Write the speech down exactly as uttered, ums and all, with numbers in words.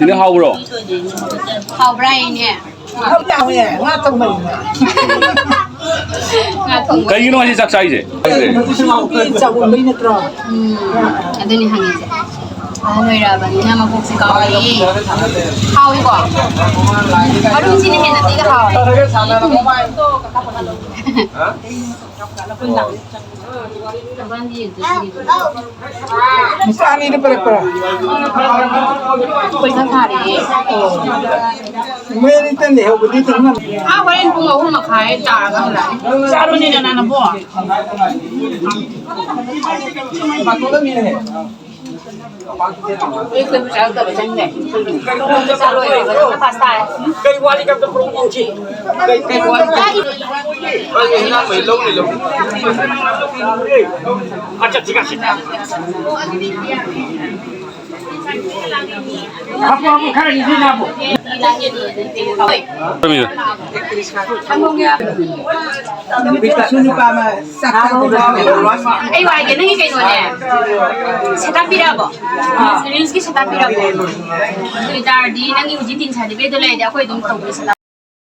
ꯏꯅꯦ, ꯍꯥꯎꯕ꯭ꯔꯣ? ꯍꯥꯎꯕ꯭ꯔꯥ, ꯏꯅꯦ? ꯌꯥꯎꯋꯦ, ꯉꯥ ꯊꯣꯡꯕꯅꯤꯅꯦ꯫ ꯉꯥ ꯊꯣꯡꯕ꯫ ꯀꯩꯒꯤꯅꯣ ꯉꯁꯤ ꯆꯥꯛ ꯆꯥꯏꯁꯦ? ꯆꯥꯛ ꯎꯅꯕꯩ ꯅꯠꯇ꯭ꯔꯣ? ꯎꯝ, ꯑꯗꯨꯅꯤ ꯍꯪꯉꯤꯁꯦ꯫ ꯑꯍꯟ ꯑꯣꯏꯔꯛꯑꯕꯅꯤꯅ ꯃꯀꯣꯛꯁꯦ ꯀꯥꯎꯔꯛꯑꯦ꯫ ꯍꯥꯎꯏꯀꯣ? ꯃꯔꯨꯝꯁꯤꯅ ꯍꯦꯟꯅ ꯊꯤꯒ ꯍꯥꯎꯋꯦ꯫ ꯅꯨꯄꯥ ꯑꯅꯤꯗ ꯄꯤꯔꯛꯄ꯭ꯔꯥ? ꯄꯩꯁꯥ ꯊꯥꯔꯛꯑꯦ꯫ ꯃꯣꯏ ꯑꯅꯤ ꯇꯟ ꯂꯩꯍꯧꯕꯗꯤ ꯇꯟ ꯉꯝ- ꯑꯥ, ꯍꯣꯔꯦꯟ ꯄꯨꯡ ꯑꯍꯨꯝ ꯃꯈꯥꯏ ꯇꯥꯔꯒ ꯍꯜꯂꯛꯑꯅꯤ꯫ ꯆꯥꯔꯨꯅꯤꯗꯅ ꯅꯕꯣ꯫ ꯑꯌꯨꯛꯇ ꯆꯥꯔꯛꯇꯕ ꯆꯪꯗꯦ꯫ ꯆꯥ ꯂꯣꯏꯔꯒ ꯅꯪꯅ ꯐꯥꯁ ꯇꯥꯔꯦ꯫ ꯀꯩ ꯋꯥꯠꯂꯤꯒꯦ ꯑꯝꯇ ꯄꯨꯔꯛꯑꯣ ꯌꯦꯡꯁꯤ꯫ ꯀꯩ, ꯀꯩ ꯋꯥꯠꯂꯤꯒꯦ? ꯑꯩ ꯍꯦꯟꯖꯥꯡ ꯃꯍꯤ ꯂꯧꯅꯤ, ꯂꯧꯅꯤ꯫ ꯑꯠꯆꯥ, ꯊꯤꯒꯥꯁꯤ꯫ ꯍꯥꯞꯄꯨ, ꯍꯥꯞꯄꯨ, ꯈꯔ ꯏꯟꯁꯤ ꯍꯥꯞꯄꯨ꯫ ꯀꯩꯁꯨ ꯅꯨꯄꯥ ꯑꯃ ꯆꯥꯛ ꯆꯥꯗꯕ꯫ ꯑꯩ ꯋꯥ ꯍꯥꯏꯒꯦ, ꯅꯪꯒꯤ ꯀꯩꯅꯣꯅꯦ, ꯁꯦꯠ ꯑꯞ ꯄꯤꯔꯛꯑꯕꯣ? ꯔꯤꯜꯁꯀꯤ ꯁꯦꯠ ꯑꯞ ꯄꯤꯔꯛꯑꯕꯣ? ꯑꯗꯨ ꯑꯣꯏꯇꯥꯔꯗꯤ ꯅꯪꯒꯤ ꯍꯧꯖꯤꯛ ꯇꯤꯟ ꯁꯥꯔꯇꯤꯐꯤꯀꯦꯠꯇꯣ ꯂꯩꯔꯗꯤ ꯑꯩꯈꯣꯏ ꯑꯗꯨꯝ ꯇꯧꯕ ꯁꯦꯠ ꯑꯞ꯫